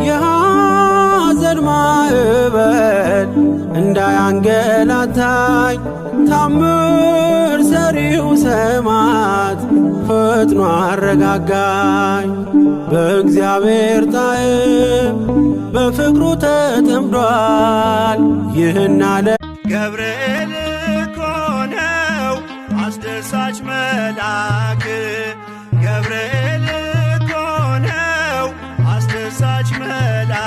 የሐዘን ማዕበል እንዳያንገላታኝ ታምር ሰሪው ሰማዕት ፈጥኖ አረጋጋኝ። በእግዚአብሔር ጣዕም በፍቅሩ ተጠምዷል ይህን አለ። ገብርኤል እኮ ነው አስደሳች መልአክ፣ ገብርኤል እኮ ነው አስደሳች መልአክ።